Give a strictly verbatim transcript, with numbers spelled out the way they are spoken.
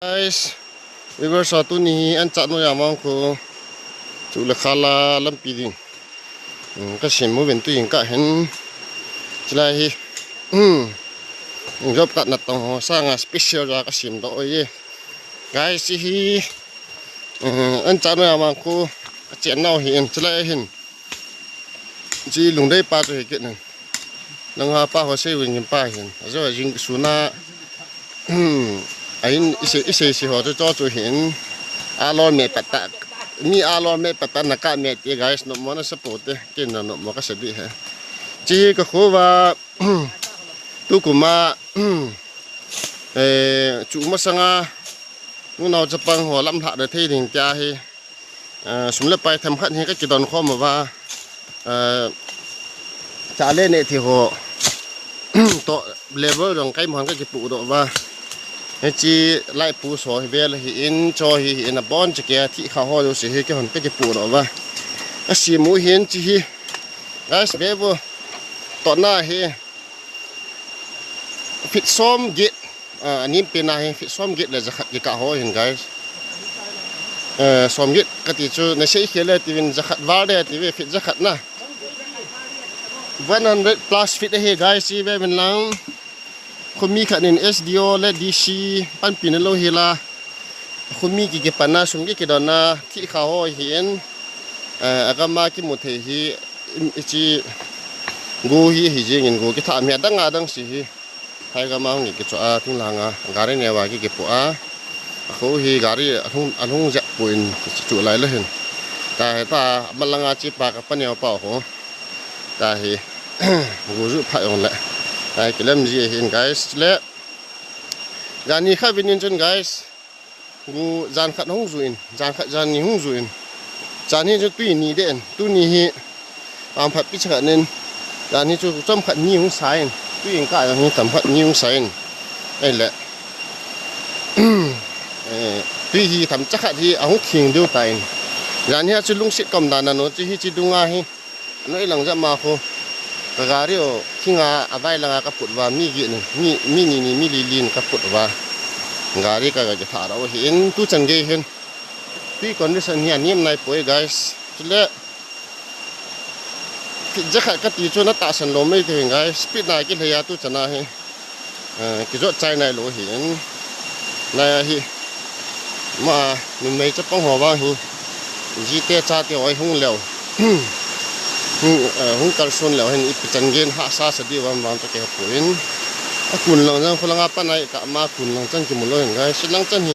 Guys, viewers, tuni hi an chat noi a mang khu chu le khala lampi ding. Hmm, ka sim mo ven tu in ka hen. Chilai hi. Hmm. Job card na tong ho sanga special ja ka sim doh ye. Guys, hi. Hmm, an chat noi a mang khu ka chen nau hi in chilai hin. Chi Lungdei pa chu hi kit nen. Nang ha pa ho sei win pa hin. Ajo jing suna. Hmm. Ahin isei isei si ho chu cho chu hin. Alor me pat ta. Mi alor me pat ta na ka me ti guys, no mo na support te. Kin na no mo ka sabi he. Chi ka khu va. Tu kuma. Eh, chu masanga. Nu nau chapang ho lam hla de thei ding tia hi. Eh, sum le pai themkhat hi ka kidon khom uva. Eh, cha le ne thi ho. To level jong kai mon ka kipu doh uva. Hichi lai pu so hi vel hi in cho hi, hi in a bon che ke thi kha ho jouse hi ke hon ka kipu doh uva. Ka sim u hin chi hi. Guys, ve vo. To na hi. Feet som get. Ah, anim pe na hi feet som get le jakhat kikah ho hin, guys. Eh, som get kati chu na sei khel le tivin jakhat val le tive feet jakhat na. One hundred plus feet ahi, guys, chi ve min lang. Khumi khat nin S D O le D C panpi na lo hi la. Khumi ki kipan na sum ki kidon na thi kha ho hi in. Eh, agama kimu thei hi, im, ichi go hi hi jing in go kitha mi adang adang si hi. Hai gama hung kichu a, thing langa, gari ne wa ki kipu a. Akhu hi gari alhung, alhung ja pu in chu lai le hin. Ta he ta, malanga chi pa ka pa ne pa ho. Ta hi, gu ju pha yong le. Ta hi kilem ji hin, guys, le. Jani kha vin in chun, guys. Gu jan khat hung ju in, jan khat jan ni hung ju in. Jan hi chu tui ni de in, tuni hi. Am phat pi cha khat nin. Jan hi chu chom khat ni hung sa in. Tui in ka jan hi tam khat ni hung sa in. Ei le. Eh, tui hi tam cha khat hi ahung thing deu ta in. Jan hi chu lungsit kom dan na no chi hi chi dunga hi. Noi lang ja ma khu. Ka gari o, kinga avai langa ka put va, mi gi ni, mi, mi ni ni, mi li li ni ka put va. Gari ka ga ki tha ra o hi in tu chan gei hin. Tui condition hi anim nai poi, guys. Chule. Ki ja khat ka ti chu na ta san lo mai te hin, guys. Speed na ki le ya tu chana hi. Eh, kijot chai nai lo hi in. Nai a hi. Ma, numei chapang ho vang hi. Jite chate hoi hung leo. Hung, eh, hung kalson leo hin ipi chan gen hahsa sa di vang vang chu kei pu in. A kun lang jang khu langa pa nai ka ma kun lang chan kimu lo hin, guys. Si lang chan hi.